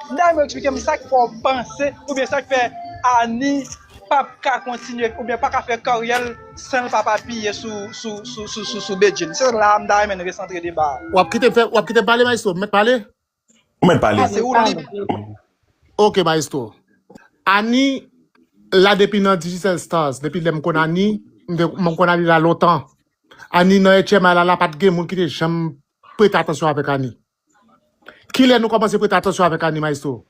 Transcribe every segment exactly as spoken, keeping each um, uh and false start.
Dayè eksplike m sa k fè w panse, oubyen sa k fè Ani p ap ka kontinye, oubyen pa ka fè karyè l san l pa p apiye sou, sou, sou, sou, sou, sou Bedjine. Se la m ta renmen n resantre deba a. W ap kite m fè, w ap kite m pale, Maestro? M mèt pale? Ou mèt pale. Ah, se ou libre. Ok, Maestro. Ani la depi nan Digicel Stars, depi lè m konn Ani, m te, m konn Ani la lontan. Ani nan H M I la, la pa t gen moun ki te janm prete atansyon avèk Ani. Kilè nou kòmanse prete atansyon avèk Ani, Maestro?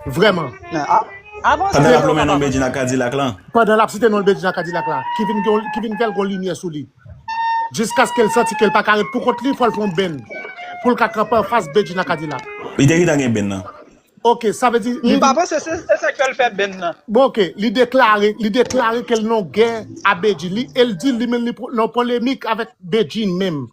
Vrèman. Nan, a-, avan Pandan l ap lonmen non Bedjine ak Kadilak lan. Pandan l ap site non Bedjine ak Kadilak la, ki vin, ki vin fè l gon limyè sou li. Jiskaske l santi ke l pa ka ret pou kont li, fò l fè yon benn. Pou l ka kanpe anfas Bedjine ak Kadilak. Li te gentan gen benn nan. Ok, sa vle di, li pa panse se, se sa k fè l fè benn nan. Bon, ok, li deklare, li deklare ke l nan gè a Bedjine. Li, e l di li menm li pran nan polemik avèk Bedjine menm.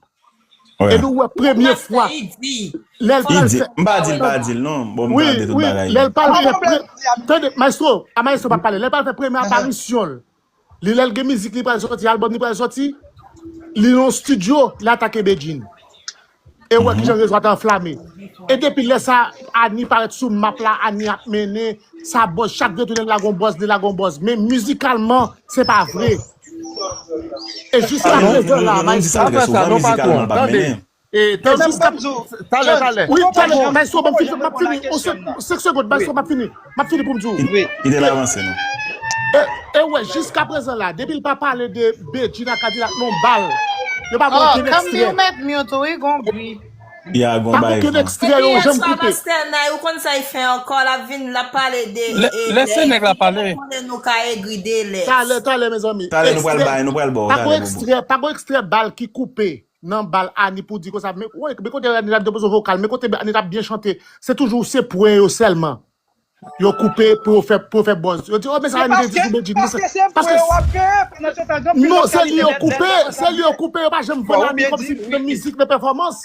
Epi ou wè premye fwa lè l pral fè. M pa di l pa di l non. Bon, m tande tout bagay. Lè l pral fè pre-, tande, Maestro, a Maestro pa pale. Lè l pral fè premye aparisyon l, li lè l gen mizik li pral sòti, albòm li pral sòti, li nan estidyo, li atake Bedjine. E ou wè kijan rezo a te anflame. E depi lè sa, Ani parèt sou map la, Ani ap mennen, sa buzz, chak de tounen l la gon buzz, li la gon buzz. Men mizikalman, se pa vre. E jiska prezan la, Maestro. Talè, talè. Wi, talè, Maestro, m ap fini, m ap fini. Senk segond, Maestro, m ap fini. M ap fini pou m di w. Kite l avanse non. E, e wè, jiska prezan la, depi l pa pale de Bedjine ak Kadilak non bal, yo pa gen okenn ekstrè. Wi, gon bri. Ya, gon bagay. Pa gen okenn ekstrè yo janm koupe. Pastè Nay, ou konn sa y fè ankò, l ap vin, l ap pale de, lè, e, lèse nèg la pale. Konnen nou ka egri de lè. Talè, talè, mezanmi. Talè, nou pral bay, nou pral ba w talè, Bobo. Pa gen ekstrè, pa gen ekstrè bal ki koupe nan bal Ani pou di konsa, men, wè, men kote Ani t ap depoze vokal, men kote Ani t ap byen chante. Se toujou se pwen yo sèlman. Yo koupe pou yo fè, pou yo fè buzz. Yo di, oh, men sa Ani te di sou Bedjine. Paske se pwen yo ap fè, pandan se tan gen anpil lòt kalite bèt. Non, se li yo koupe, se li yo koupe, yo pa janm vann Ani kòmsi nan mizik, nan pèfòmans.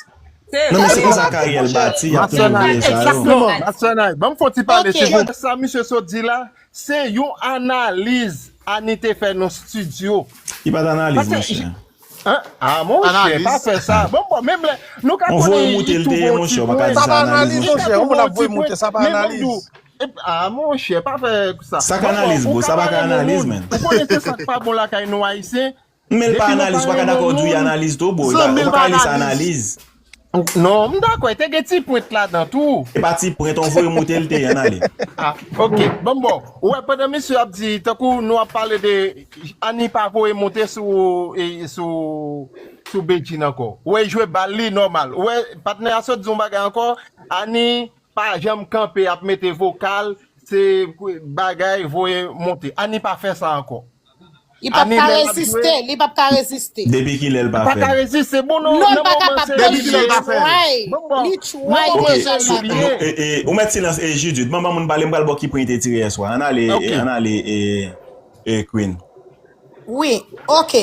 Non, men se konsa karyè l bati, y ap toujou voye sa yo. Egzakteman. Master Nay, ban m fè yon ti pale sou sa misye sot di la, se yon analiz Ani te fè nan estidyo. Li pa t analiz, monchè. Hein? Ah, monchè, pa fè sa. Bon, bon, menm lè, nou ka konnen li tou bon ti pwen. Sa pa analiz, monchè. Yon moun ap voye moute, sa pa analiz. Ah, monchè, pa fè sa. Sa k analiz, bro? Sa pa ka analiz, man. Ou konnen se sa k pa bon lakay nou, Ayisyen. Men l pa analiz, ou pa ka dakò di w analiz tou, bro. Ou pa ka rele sa analiz. Non, m dakò, te gen ti pwent ladan tou. E pa ti pwent, on voye moute l te ye, ann ale. Ah, ok. Bon, bon. Ou wè, pandan misye ap di, tankou nou ap pale de Ani pa voye moute sou, e, sou, sou Bedjine ankò. Ou wè, jwe bal li nòmal. Ou wè, patnè a sot di yon bagay ankò, Ani pa janm kanpe ap mete vokal, se bagay voye moute. Ani pa fè sa ankò. Li p ap ka reziste, li p ap ka reziste. Depi kilè l pa fè? Li pa ka reziste, bon, non, non, li pa kapab. Depi kilè l pa fè? Li try, li try deja, l pa fè. E, e, ou mèt silans, e, Judith, ban, ban moun pale, m pral ba w ki pwen li te tire yè swa. Ann ale, e, ann ale, e, e, Queen. Wi, ok.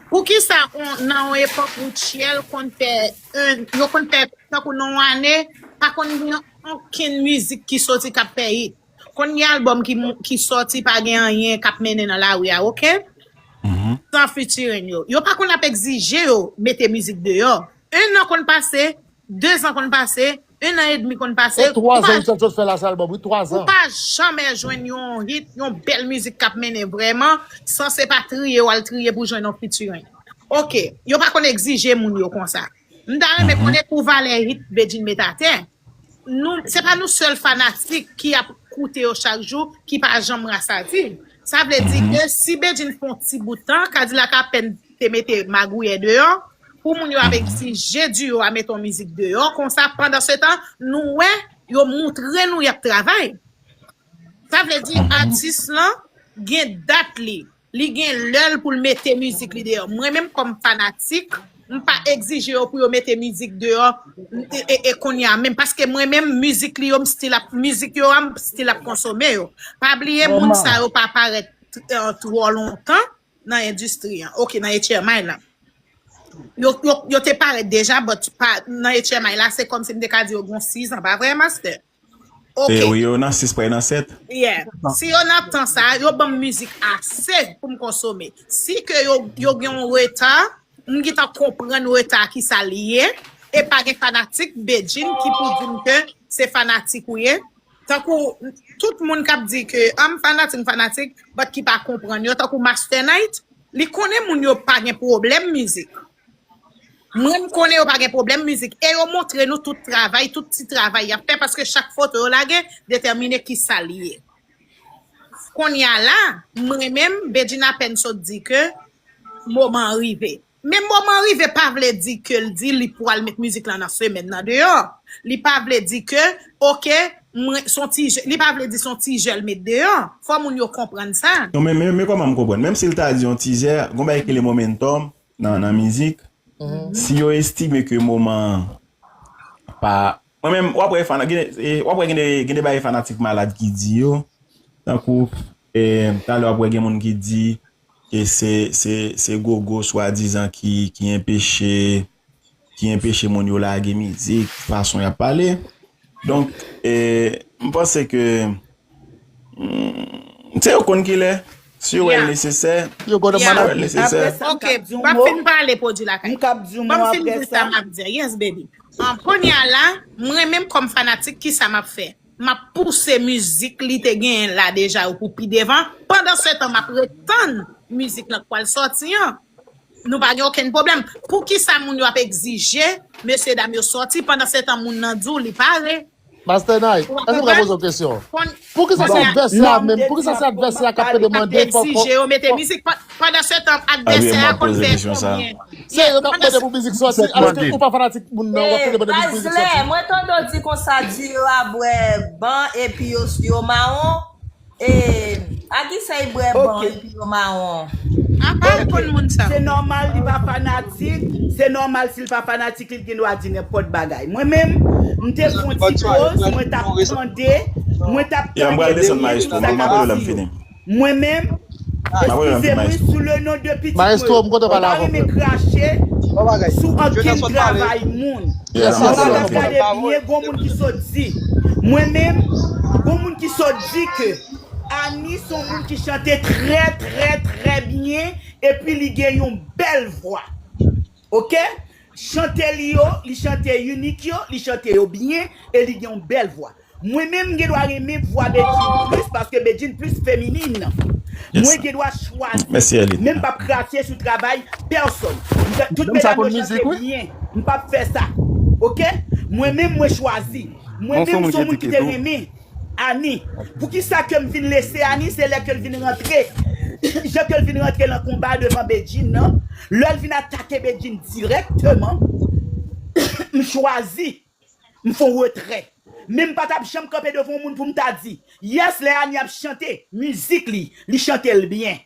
Poukisa on, nan yon epòk Rutshelle konn fè, e, yo konn fè tankou nan yon ane, pa konn gen okenn mizik ki soti k ap fè hit. Konn gen albòm ki, ki sòti pa gen anyen k ap mennen nan lari a, ok? San featuring yo. Yo pa konn ap egzije yo mete mizik deyò. En an konn pase, de zan konn pase, en an edmi konn pase. E twa zan Rutshelle sot fè la se albòm, wi, twa zan. Ou pa janmè jwenn yon hit, yon bèl mizik k ap mennen vrèman, san se pa triye yo al triye pou jwenn yon featuring. Ok, yo pa konn egzije moun yo konsa. M ta renmen konnen pou valè hit Bedjine met atè. Nou, se pa nou sèl fanatik ki ap koute yo chak jou, ki pa janm rasazi. Sa vle di ke si Bedjine fè yon ti bout tan, Kadilak apèn te mete magouyè deyò, pou moun yo ap egzije duo a mete yon mizik deyò, konsa, pandan se tan, nou wè, yo moutre nou y ap travay. Sa vle di, atis lan gen dat li. Li gen lè l pou l mete mizik li deyò. Mwen menm kòm fanatik, m pa egzije yo pou yo mete mizik deyò, e, e, e kounye a menm. Paske mwen menm, mizik li yo, m still ap, mizik yo a, m still ap konsome yo. Pa bliye, moun sa yo pa parèt, e, twò lontan nan endistri an. Ok, nan H M I lan. Yo, yo, yo te parèt deja, but pa, nan H M I la, se kòmsi m te ka di yo gen sizan, pa vre, Master? Ok. E wi, yo nan sis, prè nan sèt. Yeah. Si yo nan tan sa, yo ban m mizik ase pou m konsome. Si ke yo, yo gen yon reta, m gentan konprann reta ki sa li ye, e pa gen fanatik Bedjine ki pou di m ke se fanatik ou ye. Tankou tout moun k ap di ke ah, m fanatik, m fanatik, but ki pa konprann yo, tankou Master Night, li konnen moun yo pa gen pwoblèm mizik. Mwen, m konnen yo pa gen pwoblèm mizik. E yo montre nou tout travay, tout ti travay y ap fè, paske chak foto yo lage detèmine ki sa li ye. Kounye a la, mwen menm, Bedjine apèn sot di ke moman an rive. Men moman an rive pa vle di ke l di li pwal met mizik lan nan semèn nan deyò. Li pa vle di ke, oke, mwen, son ti jè, li pa vle di son ti jè l met deyò. Fò moun yo konprann sa. Non, men, men, men kòman m konprann? Menm si l ta di yon ti jè, gon bagay ki rele momentum nan, nan mizik. Si yo estime ke moman an pa. Mwen menm, w ap wè fana-, gen, e, w ap wè gen de, gen de bagay fanatik malad ki di yo. Tankou, e, talè w ap wè gen moun ki di ke se, se, se Gogo swadizan ki, ki enpeche, ki enpeche moun yo lage mizik, fason y ap pale. Donk, e, m panse ke, hmm, se yo konn kilè, si yo wè l nesesè, Yo konn si yo wè l nesesè. Ok, m ap fin pale pwodui lakay. M k ap di yon mo Ban m fin apre di sa sa. M ap di a. Yes, baby. An, kounye a la, mwen menm kòm fanatik, ki sa m ap fè? M ap pouse mizik li te genyen la deja yo pou pi devan. Pandan se tan, m ap ret tann mizik lan k pral sòti an. Nou pa gen okenn pwoblèm. Poukisa moun yo ap egzije mesye dam yo sòti pandan se tan moun nan di w li pare? Master Night, èske m ka poze yon kesyon? Poukisa se advèsè a menm? Poukisa se advèsè a k ap pede mande fò egzije yo mete mizik pa- pandan se tan advèsè a konn fè konbyen? Se yo k ap mande pou mizik sòti, alòske ou pa fanatik moun nan, w ap pede mande pou mizik sòti. Mwen tande w di konsa di yo a bwè ban epi yo, yo mawon. E a ki sa y bwè ban epi yo mawon? Apa l konn moun sa? Se nòmal li pa fanatik. Se nòmal si l pa fanatik li, l gen dwa di nenpòt bagay. Mwen menm, m te fè yon ti poz, mwen t ap tande, mwen t ap tande Bedjine sa k ap di yo. Mwen menm, eskize mwen sou le non de pitit mwen yo. M pa renmen krache sou ankenn travay moun. Mwen pa t ap gade byen, gon moun ki sot di. Mwen menm, gon moun ki sot di ke Annie se yon moun ki chante trè, trè, trè byen, epi li gen yon bèl vwa. Oke? Chante li yo, li chante inik yo, li chante yo byen, e li gen yon bèl vwa. Mwen menm, m gen dwa renmen vwa Bedjine plis, paske Bedjine plis feminin. Mwen gen dwa chwazi. Men m p ap krache sou travay pèsòn. Tout medam yo chante byen. M p ap fè sa. Oke? Mwen menm, mwen chwazi. Mwen menm, m se yon moun ki te renmen Annie. Poukisa ke m vin lese Annie, se lè ke l vin rantre. Jan ke l vin rantre nan konba devan Bedjine nan. Lè l vin atake Bedjine dirèkteman, m chwazi, m fè yon retrè. Men m pa t ap janm kanpe devan yon moun pou m ta di, yes, lè Annie ap chante mizik li, li chante l byen.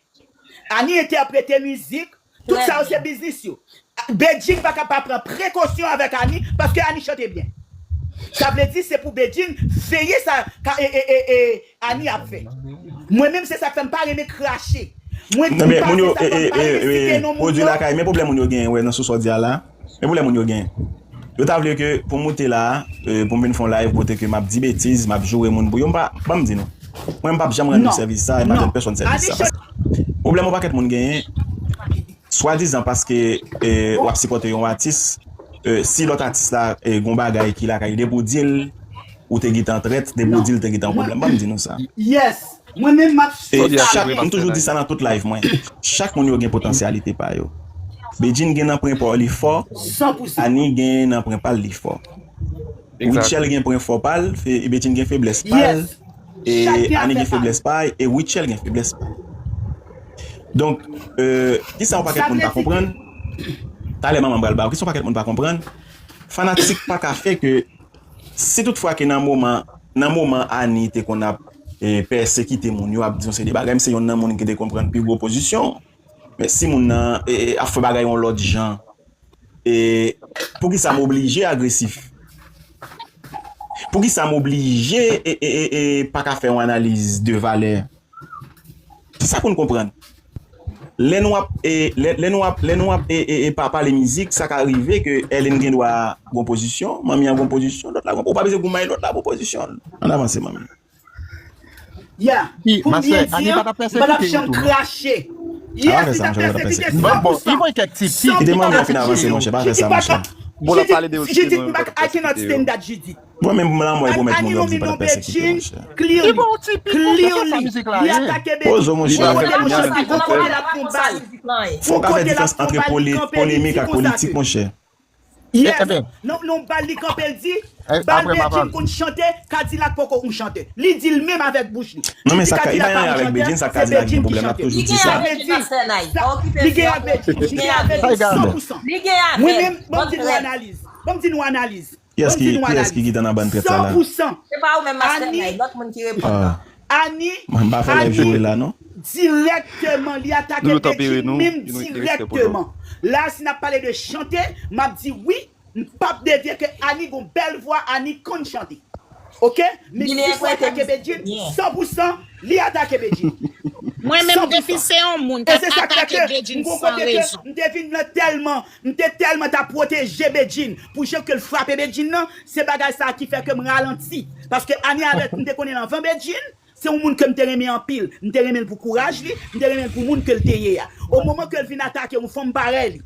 Annie entèprete mizik, tout sa yo se biznis yo. Bedjine pa ka pa pran prekosyon avèk Annie, paske Annie chante byen. Sa vle di se pou Bedjine veye sa ka, e, e, e, e, Annie ap fè. Mwen menm se sa k fè m pa renmen krache. Mwen di m pa fè sa, fò m pa renmen site non moun yo. Pwodui lakay, men pwoblèm moun yo genyen, wè, nan sou sa w di a la. Men pwoblèm moun yo genyen. Yo ta vle ke pou m moute la, e, pou m vin fè yon live kote ke m ap di betiz, m ap joure moun pou yo, m pa, ban m di nou. Mwen, m p ap janm rann nou sèvis sa, e m pa rann pèsonn sèvis sa. Pwoblèm yon pakèt moun genyen, swadizan paske, e, w ap sipòte yon atis, e, si lòt atis la, e, gon bagay ki lakay, depi w di l, ou te gentan trèt, depi w di l, te gentan yon pwoblèm. Ban m di nou sa. Yes. Mwen menm m ap swiv sa. M toujou di sa nan tout live mwen. Chak moun yo gen potansyalite pa yo. Bedjine gen nan pwen pa li fò, Annie gen nan pwen pa li fò. Rutshelle gen pwen fò pa l, Bedjine gen feblès pa l, e Annie gen feblès pa l, e Rutshelle gen feblès pa l. Donk, e, kisa yon pakèt moun pa konprann? Talè manman m pral ba w, kisa yon pakèt moun pa konprann? Fanatik pa ka fè ke, si tout fwa ke nan moman, nan moman Annie te konn ap, e, pèsekite moun yo, ap di yon seri de bagay, m se yonn nan moun ki te konn pran pi gwo pozisyon. Men si moun nan, e, e, ap fè bagay yon lòt jan, e, poukisa m oblije agresif? Poukisa m oblije, e, e, e, e, pa ka fè yon analiz de valè? Se sa pou n konprann. Lè nou ap, e, lè, lè nou ap, lè nou ap, e, e, e, pa pale mizik, sa ka rive ke Ellen gen dwa gon pozisyon, manmi an gon pozisyon, lòt la gon, ou pa bezwen goumen lòt la pou pozisyon l. Ann avanse, manmi. Ya, pou m byen di an, m pa t ap janm krache. Yes, li t ap pèsekite san pou san. Li te mande w fin avanse, monchè, pa fè sa, monchè. Bon, l ap pale de yo, Judith, m pa, I cannot stand that, Judith. Mwen menm pou m lanmò e pwomèt moun yo di pa t ap pèsekite, monchè. Clearly, clearly, li atake Bedjine. Poze w, monchè. Li kote l chante, li kote l ap fon bal. Fò w ka fè diferans antre polemik ak politik, monchè. Yes. Non, non, bal li kanpe, l di, bal Bedjine konn chante, Kadilak poko konn chante. Li di l menm avèk bouch li. Non, men sa ka, li pa gen anyen avèk Bedjine, sa Kadilak gen pwoblèm, l ap toujou di sa. Li gen avèk Bedjine, li gen avèk Bedjine, san pou san. Mwen menm, ban m di nou analiz. Ban m di nou analiz. Kiyès ki, kiyès ki gentan nan bann trèt sa la? Se pa ou menm Master Nine, lòt moun ki reponn la. Annie, Annie, direkteman, li atake Bedjine menm direkteman. La, si n ap pale de chante, m ap di wi, m p ap devye ke Annie gon bèl vwa, Annie konn chante. Oke? Men si fò atake Bedjine, san pou san, li atake Bedjine. Mwen menm depi se yon moun k ap atake Bedjine san rezon. M te vin nan tèlman, m te tèlman ta pwoteje Bedjine pou jan ke l frape Bedjine nan, se bagay sa ki fè ke m ralanti. Paske Annie avèk m te konnen l anvan Bedjine, se yon moun ke m te renmen anpil. M te renmen l pou kouraj li, m te renmen l pou moun ke l te ye a. O moman ke l vin atake yon fanm parèy li,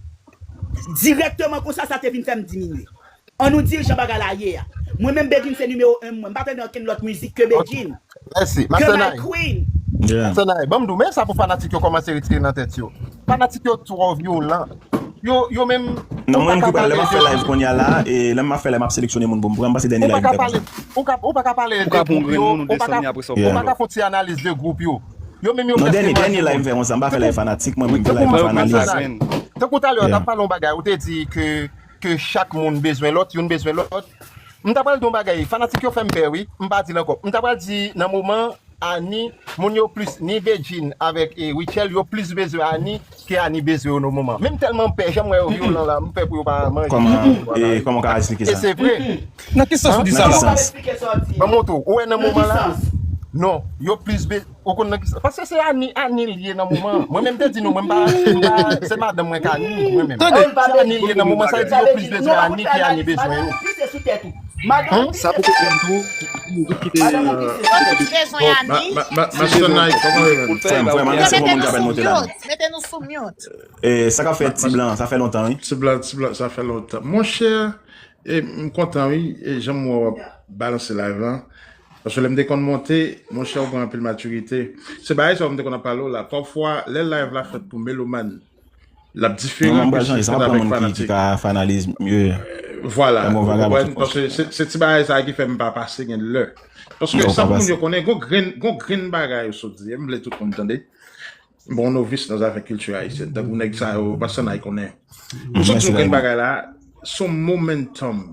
dirèkteman konsa, sa te vin fè m diminye. Ann nou di l jan bagay la ye a. Mwen menm Bedjine se nimewo en mwen. M pa tande ankenn lòt mizik ke Bedjine. Mèsi. Master Nine. Master Nine, ban m di w, men sa pou fanatik yo kòmanse retire nan tèt yo. Fanatik yo twò vyolan. Yo, yo menm. Non, mwen menm ki pral, lè m ap fè live kounye a la, e lè m ap fè live, m ap seleksyone moun pou m pran, m pase dènye live m fè konsa. Ou pa ka pale de gwoup yo, ou pa ka fè ti analiz de gwoup yo. Yo menm yo prèske manje moun. Non, dènye, dènye live m fè konsa, m pa fè live fanatik, mwen menm m fè live m fè analiz. Tankou talè, w t ap pale yon bagay, ou te di ke ke chak moun bezwen lòt, youn bezwen lòt. M ta pral di yon bagay, fanatik yo fè m pè wi, m pa di l ankò. M ta pral di nan moman Annie, moun yo plis, ni Bedjine avèk e Rutshelle, yo plis bezwen Annie ke Annie bezwen yo nan moman. Men m tèlman pè, jan m wè yo vyolan la, m pè pou yo pa manje. Kòman, e, kòman w ka eksplike sa? E se vre. Nan ki sans ou di sa la? Ban m montre w, ou wè nan moman la? Non, yo plis bezwen Ou konn nan ki sa? Paske se Annie, Annie l ye nan moman an. Mwen menm te di nou, mwen m pa, m pa, se madanm mwen k Annie, mwen menm. Se Annie l ye nan moman, sa vle di yo plis bezwen Annie ke Annie bezwen yo. Sa pou konprann tou, pou nou tout kite Master Nine, kòman yo menm? Frè m, frè m, ann se bon moun k ap monte la. Mete nou sou mute. Sa k ap fèt, Ti Blan, sa fè lontan wi. Ti Blan, Ti Blan, sa fè lontan. Monchè, E m kontan wi, e jan m wè w ap balanse live lan. Paske lè m te konn monte, monchè, ou gen anpil matirite. Se bagay sa yo m te konn ap pale w la. Pafwa, lè live la fèt pou melomàn, l ap diferan ke si l fèt avèk fanatik. Vwala, ou konprann? Paske se, se ti bagay sa ki fè m pa pase gen lè. Paske sa pou moun yo konnen, gon grenn, gon grenn bagay yo sot di, e m vle tout moun tande. M pa yon novis nan zafè kilti ayisyèn. Tankou nèg sa yo, Master Nine konnen. M sot di yon grenn bagay la, se yon momentum.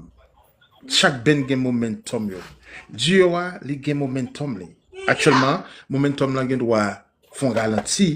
Chak band gen momentum yo. Duo a, li gen momentum li. Aktyèlman, momentum lan gen dwa fè yon ralanti.